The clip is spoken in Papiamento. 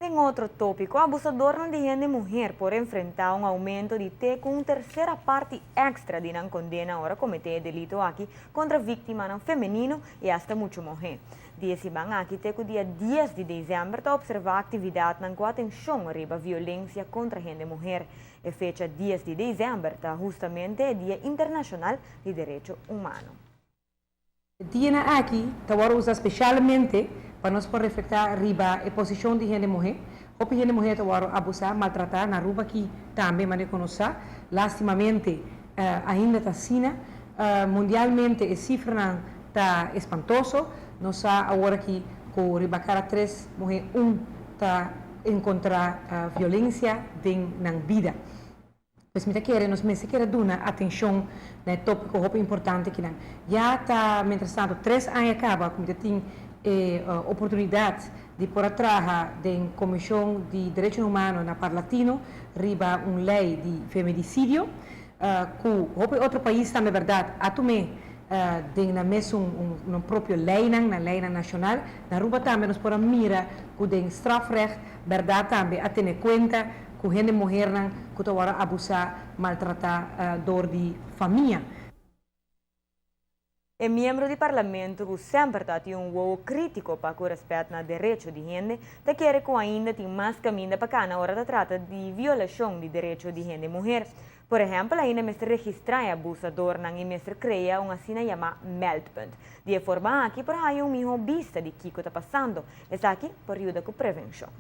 Den otro topico, abusadornan di hende muher por enfrenta un aumento di te cu un tercera parti extra di nan condena ora comete e delito aki contra victimanan femenino y hasta mucha muher. Di e siman aki te cu dia 10 di december ta observa actividadnan cu atencion riba violencia contra hende muher. E fecha 10 di december ta hustamente e Dia Internacional di Derecho Humano. E dianan aki ta wordo usa specialmente pa nos por reflecta riba e posicion di hende muhe. Hopi hende muhe ta wordo abusa, maltrata na Aruba aki tambe, manera cu nos sa. Lastimamente ainda ta asina. Mundialmente e cifranan ta espantoso. Nos sa awor aki cu riba cada tres muhe un ta encontra violencia den nan bida. Pues mi ta kere nos mester kere duna atencion na e topico hopi importante kinan. Ya ta mientras tanto 3 aña caba cu mi ta tin e oportunidad di por a traha den Comision di Derecho Humano na Parlatino riba un ley di feminicidio, cu hopi otro pais tambe, berdad, a tuma den nan mes un propio leynan, na leynan nacional. Na Aruba tambe nos por a mira cu den strafrecht, berdad, tambe a tene cuenta cu hende muhernan cu ta wordo abusa, maltrata door di famia. E miembro di parlamento cu semper tin un wowo critico pa cu respet na derecho di hende, ta kere cu ainda tin mas caminda pa cana ora ta trata di violacion di derecho di hende muher. Por ehempel, ainda mester registra e abusadornan y mester crea un asina yama meldpunt. Di e forma aki por haya un miho bista di kico ta pasando. Esaki por yuda cu prevencion.